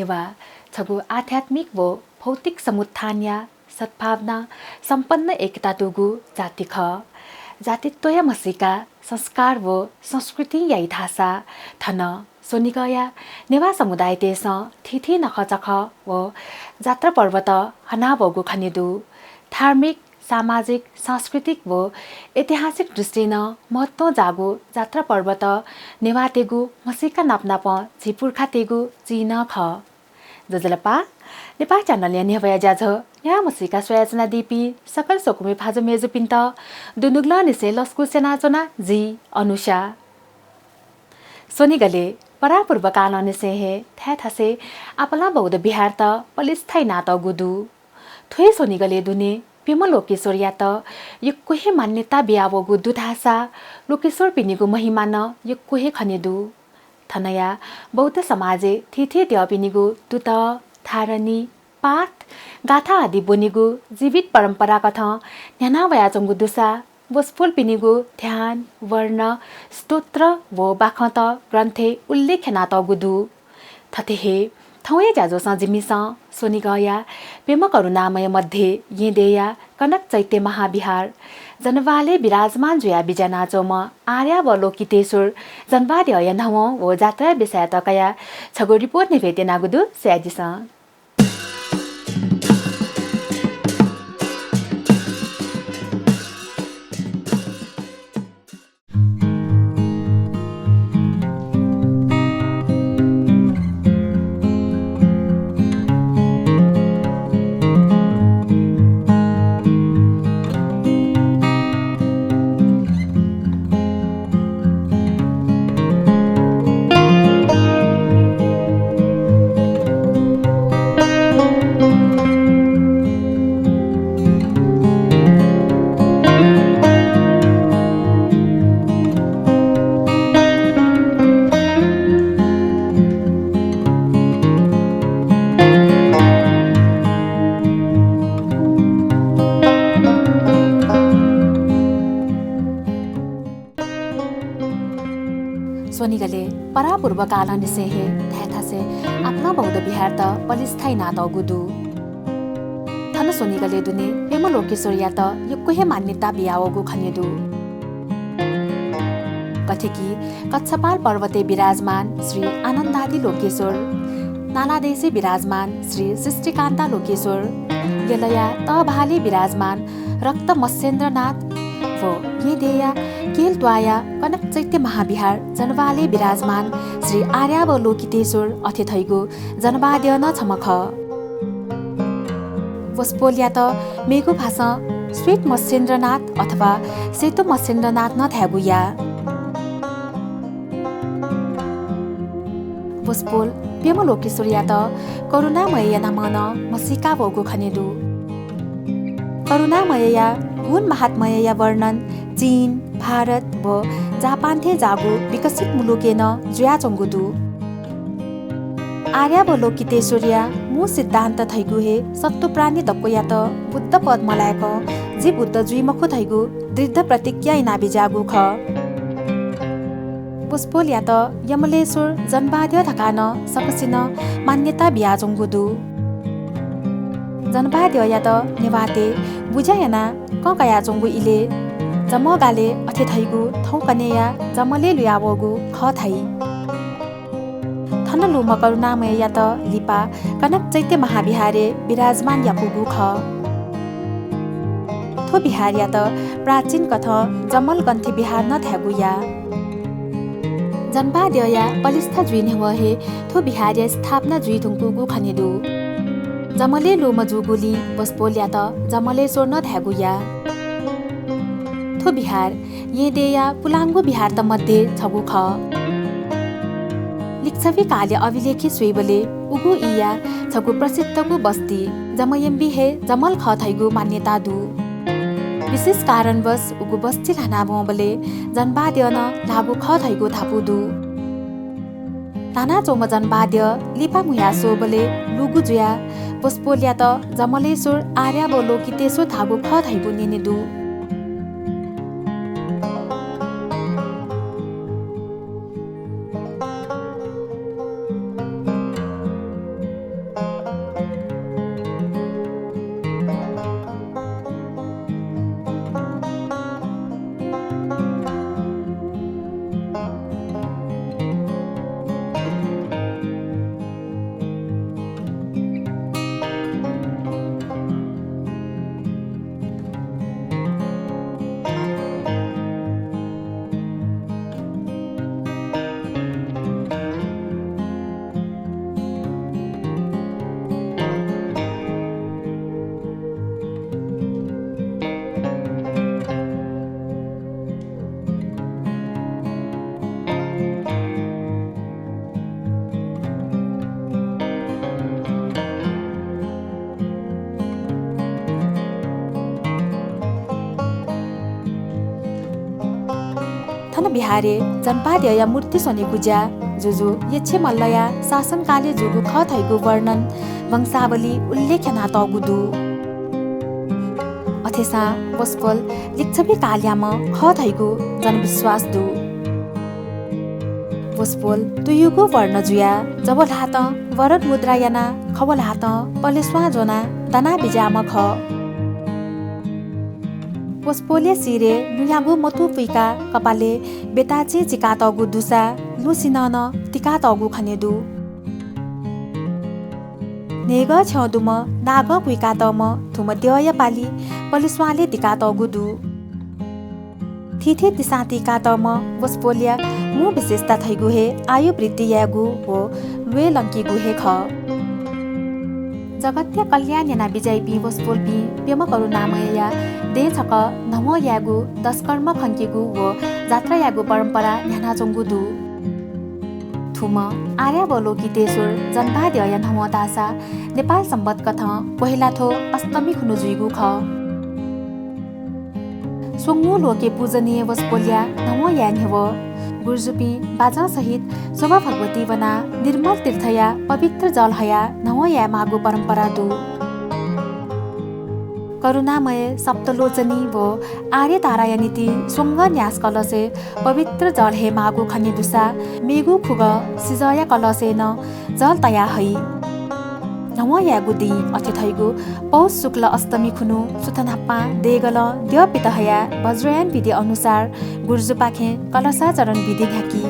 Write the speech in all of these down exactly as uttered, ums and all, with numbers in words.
नेवाः छगू आध्यात्मिक व भौतिक समुत्थानया सद्भावना सम्पन्न एकता दुगु जाति खः। जातित्वया म्हसीका संस्कार व संस्कृतिं याइ धाःसा थन स्वनिगःया नेवाः समुदायतय्सं थीथी नखःचखः व जात्रा पर्वत हनावःगु खने दु। धार्मिक, सामाजिक, सांस्कृतिक व ऐतिहासिक दृष्टिं नं महत्वं जाःगु जात्रा पर्वत नेवाःतय्गु म्हसीका नापनापं झी पुर्खातय्गु चिं नं खः। ज्वजलपा, नेपाः च्यानलया न्ह्यब्वया ज्याझ्वः न्ह्याः म्हसीका स्वयाच्वनादीपिं सकल स्वकुमि भाजु मय्जुपिन्त दुनुगलंनिसें लसकुस यानाच्वना जि अनुषा। स्वनिगलय् परापूर्वकालंनिसें हे थाय्थासय् आपालं बौद्ध विहारत पलिस्था यानातःगु दु। थ्व हे स्वनिगलय् दुने प्यम्ह लोकेश्वरयात यक्व हे मान्यता बियावःगु दु धाःसा लोकेश्वरपिनिगु महिमा नं यक्व हे खने दु। थनया बौद्ध समाजय् थीथी द्यःपिनिगु दुतः, धारणी, पाठ, गाथा आदि ब्वनेगु जीवित परम्पराकथं न्ह्याना वयाच्वंगु दुसा वसपोलपिनिगु ध्यान, वर्ण, स्तोत्र व बाखंत ग्रन्थय् उल्लेख यानातःगु दु। थथे हे थौंया ज्याझ्वलय् जिमिसं स्वनिगःया प्यम्ह करुणामय मध्ये येँदेया कनक चैत्य महाविहार जनवालय् विराजमान जुयाः बिज्यानाच्वंम्ह आर्यावलोकितेश्वर जनवाद्यःया न्हवं व जात्राया विषयत कयाः छगू रिपोर्ट न्ह्यब्वयेत यानागु दु, स्वयादिसँ। स्वनिगलय् परापूर्वकालंनिसें हे थाय्थासय् आपालं बौद्ध विहारत पलिस्था यानातःगु दु। थन स्वनिगलय् दुने प्यम्ह लोकेश्वरयात यक्व हे मान्यता बियावःगु खने दु। गथे कि कच्छपाल पर्वतय् विराजमान श्री आनन्दादि लोकेश्वर, नालादेशय् विराजमान श्री सृष्टिकान्ता लोकेश्वर, यलया तःभालय् विराजमान रक्त मत्स्येन्द्रनाथ व येँदेया केलत्वाःया कनक चैत्य महाविहार जनवालय् विराजमान श्री आर्यावलोकितेश्वर अथे धइगु जनवाद्यः नं छम्ह खः। वसपोलयात मेगु भासं श्वेत मत्स्येन्द्रनाथ अथवा सेतु मत्स्येन्द्रनाथ नं धायेगु या। वसपोल प्यम्ह लोकेश्वरयात करुणामयया नामं नं म्हसीका वःगु खने दु। करुणामयया गुण महात्म्यया वर्णन चीन, भारत व जापान थें जाःगु विकसित मुलुकय् नं जुयाच्वंगु दु। आर्यावलोकितेश्वरया मू सिद्धान्त धइगु हे सत्त्वप्राणी दक्वयात बुद्ध पद मलाय्कं जि बुद्ध जुइ मखु धइगु दृढ प्रतिज्ञा यानाबिज्याःगु खः। वसपोलयात यमलेश्वर जनवाद्यः धकाः नं सकसिनं मान्यता बियाच्वंगु दु। जनवाद्यःयात नेवाःतय् बुज्या यानाः कं कयाच्वंगु इलय् जमः गालय् अथे धइगु थौंकन्हय्या जमलय् लुयावःगु खः धाइ। थन लूम्ह करुणामययात लिपा कनक चैत्य महाविहारय् विराजमान याकूगु खः। थ्व विहारयात प्राचीन कथं जमल गन्थि विहार नं धायेगु या। जनवाद्यःया पलिस्था जुइ न्ह्यवः हे थ्व विहारया स्थापना जुइ धुंकूगु खने दु। जमलय् लूम्ह जूगुलिं वसपोलयात जमलेश्वर नं धायेगु या। थ्व विहार येँदेया पुलांगु विहारत मध्ये छगू खः। लिच्छवि कालया अभिलेखय् स्वइबलय् उगु इया छगू प्रसिद्धगु बस्ती जमयम्बी हे जमल खः धइगु मान्यता दु। विशेष कारणवश उगु बस्ती ल्हानाः वंबलय् जनवाद्यः नं ल्हाःगु खः धइगु धापू दु। ल्हानाच्वंम्ह जनवाद्यः लिपा म्हुयाः स्वःबलय् लूगु जुयाः वसपोलयात जमलेश्वर आर्यावलोकितेश्वर धाःगु खः धइगु न्यने दु। विहारय् जनपाद्यःया मूर्ति स्वनेगु ज्या जुजु यक्षमल्लया शासनकालय् जूगु खः धइगु वर्णन वंशावली उल्लेख यानातःगु दु। अथेसां वसपोल लिच्छवि कालयाम्ह खः धइगु जनविश्वास दु। वसपोल तुयुगु वर्ण जुयाः जव ल्हातं वरद मुद्रा यानाः खव ल्हातं पलेस्वां ज्वनाः दना बिज्याःम्ह खः। वसपोलया शिरय् लुँयागु मतू पुइकाः कपालय् बेताचिं चिकातःगु दुसा लुँसिनं नं तिकातःगु खने दु। न्हय्गः छ्यं दुम्ह नागं कुइकातःम्ह थुम्ह द्यःया पालि पलेस्वांलय् तिकातःगु दु। थीथी तिसां तिकातःम्ह वसपोलया मू विशेषता धइगु हे आयु वृद्धि यायेगु व ल्वय् लंकीगु हे खः। जगतया कल्याण याना बिज्याइपिं वसपोलपिं प्यम्ह करुणामयया दँय् छकः न्हवं यायेगु, दशकर्म खंकीगु व जात्रा यायेगु परम्परा न्ह्यानाच्वंगु दु। थुम्ह आर्यावलोकितेश्वर जनपाद्यःया न्हवं धाःसा नेपाल संवत् कथं पोहेलाथ्व अष्टमी खुन्हु जुइगु खः। स्वंगू लोके पूजनीय वसपोलया न्हवं याये न्ह्यवः गुर्जुपिं बाजं सहित शोभा भगवती वनाः निर्मल तीर्थया पवित्र जल हयाः न्हवं यायेमाःगु परम्परा दु। करुणामय, सप्तलोचनी व आर्यताराया निंतिं स्वंगः न्यास कलशय् पवित्र जल हयेमाःगु खने दुसा मेगु खुगः सिजःया कलशय् नं जल तयाः हइ। न्हवं यायेगु दिं अथे धइगु पौष शुक्ल अष्टमी खुन्हु सुथनापां देगलं द्यः पित हयाः वज्रयान विधि अनुसार गुर्जुपाखें कलशाचरण विधि न्ह्याकी।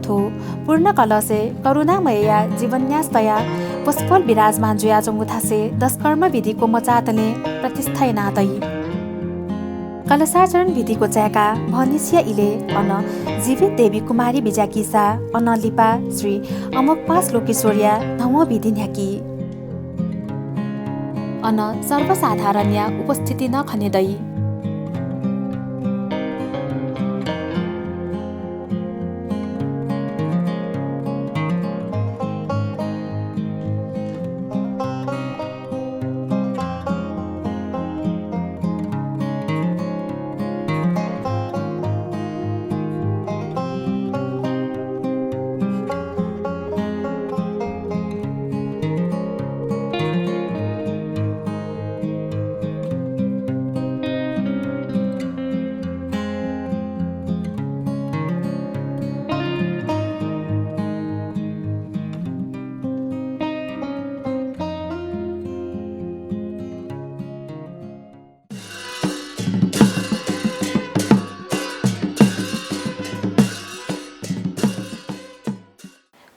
थ्व पूर्ण कलशय् करुणामयया जीवन्यास तयाः वसपोल विराजमान जुयाच्वंगु थासय् दशकर्म विधि क्वमचातले प्रतिष्ठा याना तइ। कलशाचरण विधि क्वचाय्काः भनिसिया इलय् अन जीवित देवी कुमारी बिज्याकीसा अनं लिपा श्री अमोघपाश लोकेश्वरया न्हवं विधि न्ह्याकी। अन सर्वसाधारणया उपस्थिति नं खने दइ।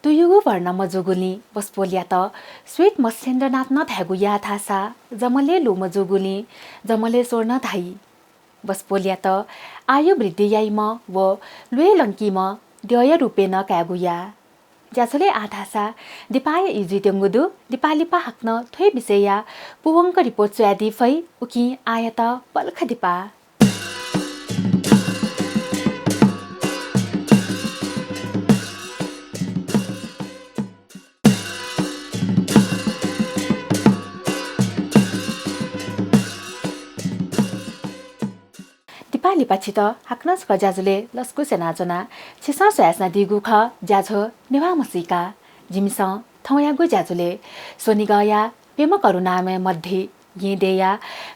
तुयुगु वर्णम्ह जूगुलिं वसपोलयात श्वेत मत्स्येन्द्रनाथ नं धायेगु याः धाःसा जमलय् लूम्ह जूगुलिं जमलेश्वर नं धाइ। वसपोलयात आयु वृद्धि याइम्ह व ल्वय् लंकीम्ह द्यःया रूपय् नं कायेगु याः। ज्याझ्वलय् आः धाःसा दिपाया ई जुइत्यंगु दु। दिपा लिपा हाकनं थ्व हे विषयया पूवंक रिपोर्ट स्वयादी फइ। उकिं आःयात पलख दिपा। दिपा लिपा छितः हाकनं छकः ज्याझ्वलय् लसकुस यानाच्वना। छिसं स्वयाच्वनादीगु खः ज्याझ्वः नेवाः म्हसीका। जिमिसं थौंयागु ज्याझ्वलय् स्वनिगःया प्यम्ह करुणामय मध्ये येँ देय्‌या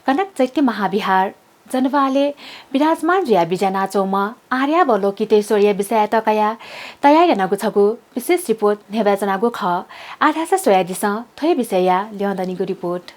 कनक चैत्य महाविहार जनवालय् विराजमान जुयाः बिज्यानाच्वंम्ह आर्यावलोकितेश्वरया विषययात कयाः तयार यानागु छगू विशेष रिपोर्ट न्ह्यब्वयाच्वनागु खः। आः धाःसा स्वयादिसँ थ्व हे विषयया ल्यं दनिगु रिपोर्ट।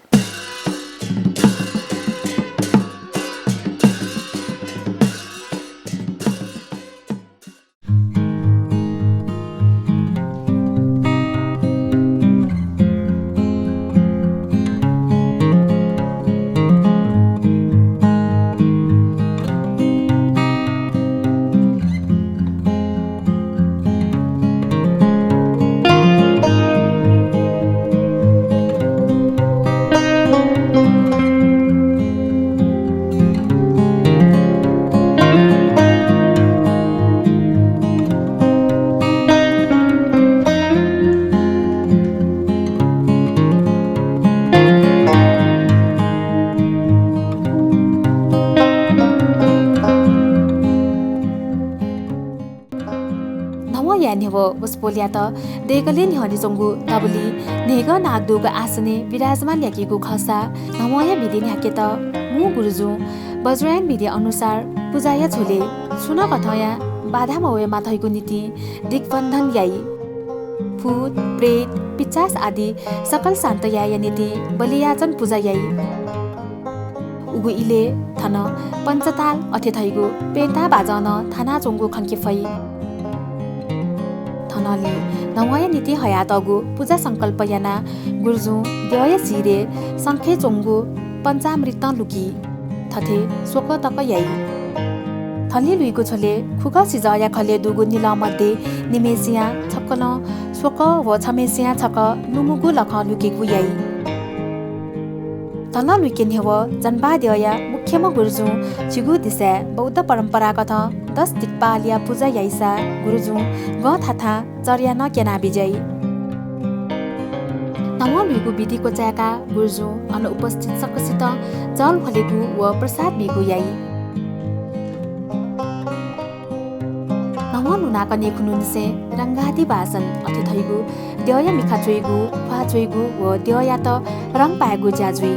व वसपोलयात देगलय् न्ह्यःने च्वंगु दबुलिइ न्हय्गः नाग दुगु आसनय् विराजमान याकीगु खःसा न्हवंया विधि न्ह्याकेत मू गुरुजुं वज्रयान विधि अनुसार पुजाया झ्वलय् छुं नं कथंया बाधा मवयेमा धइगु निंतिं दिग्बन्धन याइ। भूत, प्रेत, पिशाच आदि सकल शान्त यायेया निंतिं बलियाचन पुजा याइ। उगु इलय् थन पञ्चताल अथे धइगु पेंता बाजं नं थानाच्वंगु खंके फइ। थनंलि न्हवंया निंतिं हयातःगु पुजा संकल्प यानाः गुरुजुं द्यःया चिरय् शंखय् च्वंगु पञ्चामृतं लुकी। थथे स्वकः तक याइ। थनंलि लुइगु झ्वलय् खुगः सिजःया खलय् दुगु निलः मध्ये निम्हय्सियां छकलं स्वकः व छम्हय्सियां छकः लुमंगु लखं लुकेगु याइ। थनं लुइके न्ह्यः जनबाद्यःया मुख्यम्ह गुरुजुं झीगु देशय् बौद्ध परम्पराकथं दश दिक्पालया पुजा याइसा गुरुजुं गं थाथां चर्या नं क्यना बिज्याइ। न्हवं लुइगु विधि क्वचाय्काः गुरुजुं अन उपस्थित सकसितं जल ह्वलेगु व प्रसाद बीगु याइ। न्हवं लुनाकनीगु खुन्हु निसें रंगादि वासन अथे धइगु द्यःया मिखा च्वइगु, ख्वाः च्वइगु व द्यःयात रंग पायेगु ज्या जुइ।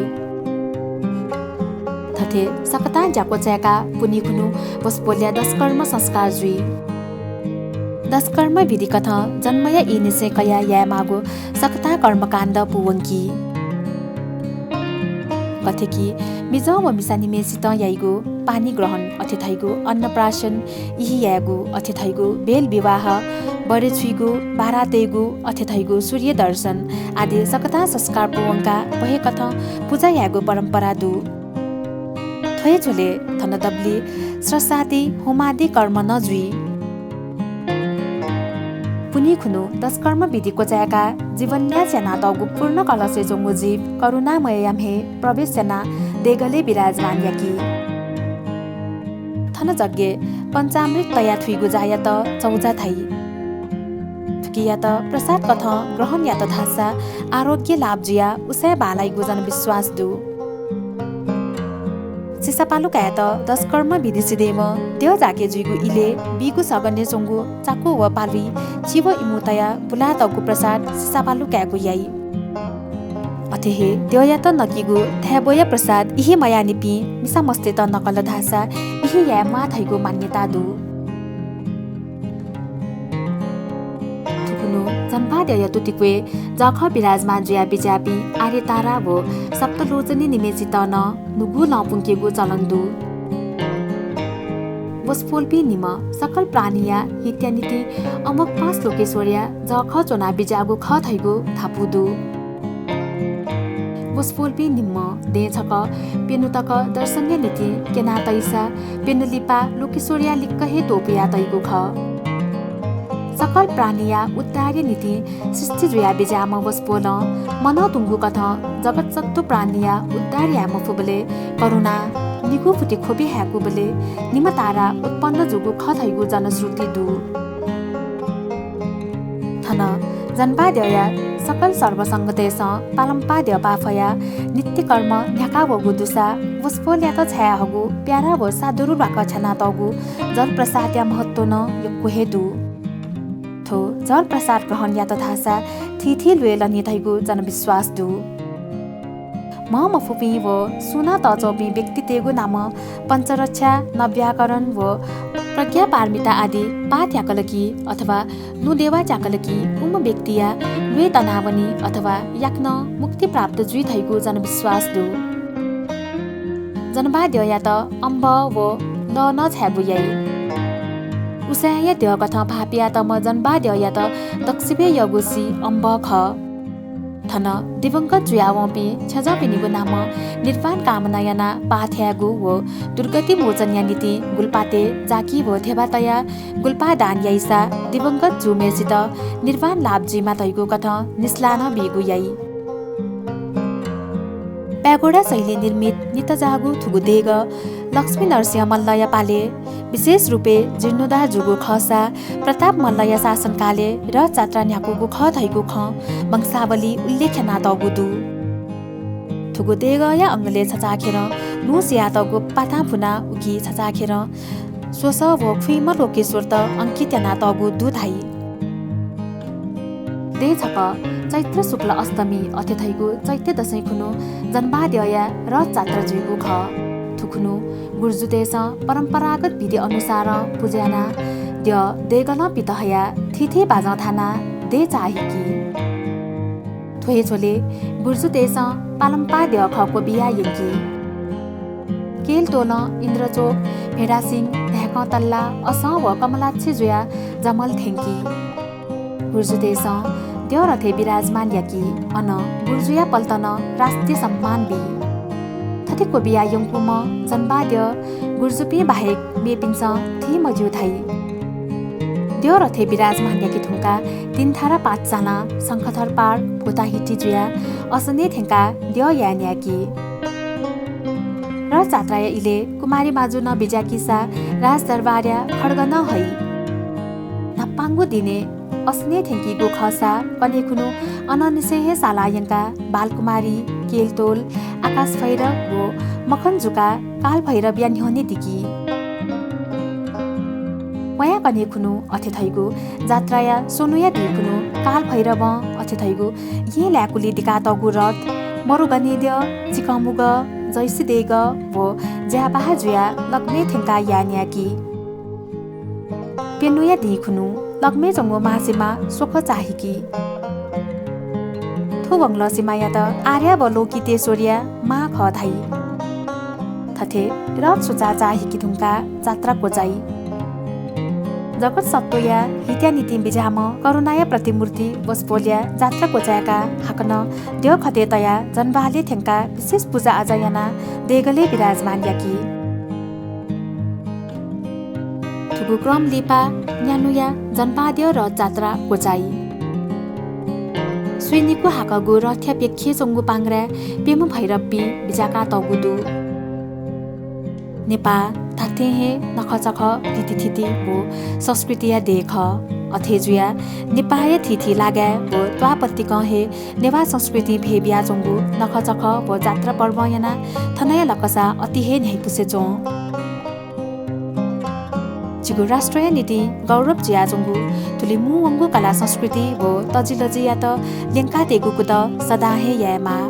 थथे सकतां ज्या क्वचाय्काः पुन्हि खुन्हु वसपोलया दशकर्म संस्कार जुइ। दशकर्म विधिकथं जन्मया ई निसें कयाः यायेमाःगु सकतां कर्मकाण्ड पूवंकी। गथे कि मिजं व मिसा निम्हय्सितं याइगु पाणिग्रहण अथे धइगु अन्नप्राशन, इहि यायेगु अथे धइगु बेल विवाह, बरे छुइगु, बारा तयेगु अथे धइगु सूर्य दर्शन आदि सकतां संस्कार पूवंकाः व हे कथं पुजा यायेगु परम्परा दु। थ्व हे झ्वलय् थन दबुलिइ श्रसादि होमादि कर्म नं जुइ। पुन्हि खुन्हु दशकर्म विधि क्वचाय्काः जीवन्यास यानातःगु पूर्ण कलशय् च्वंगु जीव करुणामयया म्हें प्रवेश यानाः देगलय् विराजमान याकी। थन जग्गय् पञ्चामृत तयाः थुइगु जायात चौजा धाइ। थुकियात प्रसाद कथं ग्रहण यात धाःसा आरोग्य लाभ जुयाः उसाँय् बांलाइगु जनविश्वास दु। सिसापालु कायेत दशकर्म विधि सिधयेम्ह द्यः जाके जुइगु इलय् बीगु सगनय् च्वंगु चाकु व पालुइ चिब इमू तयाः बुलातःगु प्रसाद सिसापालु कायेगु याइ। अथे हे द्यःयात नकीगु थाय्ब्वया प्रसाद इहि मयाःनिपिं मिसा मस्तय्त नकल धाःसा इहि याये म्वाः धइगु मान्यता दु। थुकुन्हु जनबाद्यःया तुतिक्वय् जःखः विराजमान जुयाः बिज्याःपिं आर्यतारा व सप्तलोचनी निम्हय्सित नं नुगू लं पुंकेगु चलन दु। वसपोलपिं निम्ह सकल प्राणीया हितया निंतिं अम्बः पाँच लोकेश्वरया जःखः च्वना बिज्याःगु खः धइगु धापू दु। वसपोलपिं निम्हं दँय् छकः प्यन्हु तक दर्शनया निंतिं क्यना तइसा प्यन्हु लिपा लोकेश्वरया लिक्क हे त्वपुया तइगु खः। सकल प्राणीया उद्धारया निंतिं सृष्टि जुया बिज्याःम्ह वसपोलं मनंतुंगु कथं जगत सत्त्व प्राणीया उद्धार याये मफुबलय् करुणां निगू फुति ख्वबि हाय्कूबलय् निम्ह तारा उत्पन्न जूगु खः धइगु जनश्रुति दु। थन जनबाद्यःया सकल सर्वसंघतय्सं पालंपाः द्यःपाः फयाः नित्य कर्म न्ह्याका वःगु दुसा वसपोलयात छाये हःगु प्यारा व सादुरु ल्वाकः छ्यानातःगु जलप्रसादया महत्व नं यक्व हे दु। थ्व जलप्रसाद ग्रहण यात धाःसा थीथी ल्वय् लनी धइगु जनविश्वास दु। म्ह मफुपिं व सुं नं तःच्वंपिं व्यक्तितय्गु नामं पञ्चरक्षा, नव्याकरण व प्रज्ञापारमिता आदि पाठ याकल कि अथवा नुदेवा च्याकल कि उम्ह व्यक्तिया ल्वय् तनावनी अथवा याकनं मुक्ति प्राप्त जुइ धइगु जनविश्वास दु। जनबाद्यःयात अम्बः व लः नं छायेगु याइ। उसाँय्या द्यःकथं भाःपियातःम्ह जनबाद्यःयात दक्वसिबय् यःगु सी अम्बः खः। थन दिवंगत जुयावंपिं छ्यजंपिनिगु नामं निर्वाण कामना यानाः पाः थ्यायेगु व दुर्गति मोचनया निंतिं गुलपातय् जाकि व धेबा तयाः गुलपाः दान याइसा दिवंगत जूम्हय्सित निर्वाण लाभ जुइमा धइगु कथं निस्लाः नं बीगु याइ। प्यागोडा शैली निर्मित नितजाःगु थुगु देगः लक्ष्मी नरसिंह मल्लया पालय् विशेष रूपय् जीर्णोद्धार जूगु खःसा प्रताप मल्लया शासनकालय् रथयात्रा न्ह्याकूगु खः धइगु खँ वंशावलीइ उल्लेख यानातःगु दु। थुगु देगःया अंगलय् छचाःखेरं नुगः सियातःगु पातां पुनाः उकी छचाःखेरं स्वसः व खुइम्ह लोकेश्वरत अंकित यानातःगु दु धाइ। अथे छकः चैत्र शुक्ल अष्टमी अथे धइगु चैत्य दशैं खुन्हु जनबाद्यःया रथ जात्रा जुइगु खः। थुखुन्हु गुर्जुतय्‌सं परम्परागत विधि अनुसारं पुजा यानाः द्यः देगलं पित हयाः थीथी बाजं थानाः देय् चाःहिकी। थ्व हे झ्वलय् गुर्जुतय्‌सं पालंपाः द्यः खः क्वबिया यंकी। केलतोलं इन्द्रचोक, भेडासिंह, न्हाय्कं तल्ला, असं व कमलाच्छी जुयाः जमल थ्यंकी। गुर्जुतय्‌सं द्यः रथय् विराजमान याकी। अन गुर्जुया पल्टनं राष्ट्रिय सम्मान बी। थथे क्वबिया यंकूम्ह जनबाद्यः गुर्जुपिं बाहेक मेपिन्सं थी मज्यू धाइ। द्यः रथय् विराजमान याके धुंकाः तिनथारा पाठशालां शंखधर पार्क, भोताहिटी जुयाः असनय् थ्यंकाः द्यः याये न्यायेकी। रथ जात्राया इलय् कुमारी माजुं बिज्याकीसा राजदरबारया खड्ग नं हइ। न्हापांगु दिनय् असनय् थ्यंकीगु खःसा कन्हय् खुन्हु अनंनिसें हे सालाः यंकाः बालकुमारी, केलतोल, आकाश भैरव व मखन जुकाः काल भैरवया न्ह्यःने दिकी। वया कन्हय् खुन्हु अथे धइगु जात्राया स्वन्हुया दिं खुन्हु काल भैरवं अथे धइगु येँ लाय्‌कुलिइ दिकातःगु रथ, मरुगनेद्यः, चिकंमुगः, जैसीदेगः व ज्याबाः जुयाः लग्नय् थ्यंकाः याये न्यायेकी। प्यन्हुया दिं खुन्हु लग्नय् च्वंगु मासिमा स्वख चाःहिकी। थ्व वंगलं सिमायात आर्यावलोकितेश्वरीया मां खः धाइ। थथे रथ स्वचाः चाःहिके धुंकाः जात्रा क्वचाइ। जगत सत्वया हितया निंतिं बिज्याःम्ह करुणाया प्रतिमूर्ति वसपोलया जात्रा क्वचाय्‌काः हाकनं द्यःखतय् तयाः जनबहालय् थ्यंकाः विशेष पुजा आजा यानाः देगलय् विराजमान याकी। थुगु क्रम लिपा न्यान्हुया जनबाद्यः रथ जात्रा क्वचाइ। स्वीनिकू हाकःगु रथया प्यखें च्वंगु पांग्राय् प्यम्ह भैरवपिं बिज्याकातःगु दु। नेपाः धात्थें हे नखःचखः रीतिथिति व संस्कृतिया देय् खः। अथे जुयाः नेपाःया थीथी लागाय् व त्वाःपतिकं हे नेवाः संस्कृतिं भे बियाच्वंगु नखःचखः व जात्रा पर्वं यानाः थनया लकसा अति हे न्ह्याइपुसे च्वं। झीगु राष्ट्रया निंतिं गौरव जुयाच्वंगु थुलि मू वंगु कला संस्कृति व तजिलजियात ल्यंकातयेगु कुतः सदां हे यायेमाः।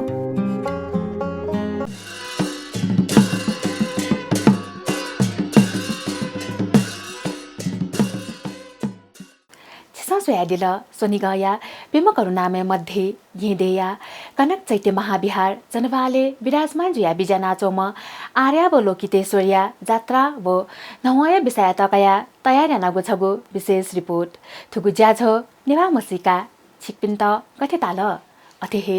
छिसं स्वयादिल स्वनिगःया प्यम्ह करुणामय मध्ये येँ देय्‌या कनक चैत्य महाविहार जनबहालय् विराजमान जुयाः बिज्यानाच्वंम्ह आर्यावलोकितेश्वरया जात्रा व न्हवंया बिसायात कयाः तयार यानागु छगू विशेष रिपोर्ट। थुगु ज्याझ्वः नेवाः म्हसीका छिकपिन्त गथे ताल? अथे हे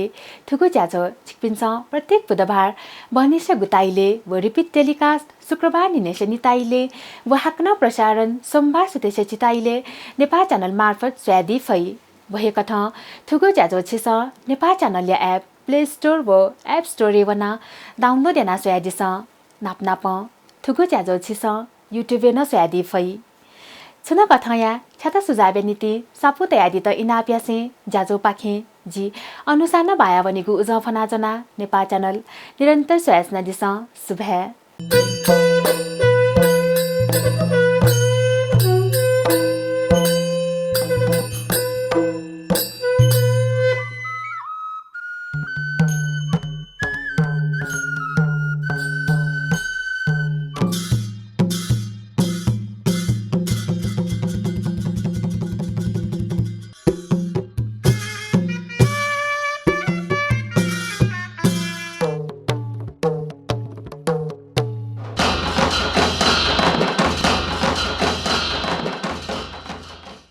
थुगु ज्याझ्वः छिकपिन्सं प्रत्येक बुधबार बहनिसिया गुताइलय् व repeat telecast शुक्रबार न्हिनय्‌सिया निताइलय् व हाकनं प्रसारण सोमबार सुथसिया चिताइलय् नेपाः च्यानल मार्फत स्वयादी फइ। व हे कथं थुगु ज्याझ्वः छिसं नेपाः च्यानलया app Play Store व App Store-य् वनाः download यानाः स्वयादिसँ। नापनापं थुगु ज्याझ्वः छिसं YouTube-य् नं स्वयादी फइ। छुं नं कथंया छ्याता सुझावया निंतिं स्वापू तयादीत इनाप यासें ज्याझ्वःपाखें जि अनुसां नं बायावनेगु उजं फ्वनाच्वना। नेपाः च्यानल निरन्तर स्वयाच्वनादिसँ। सुभाय्।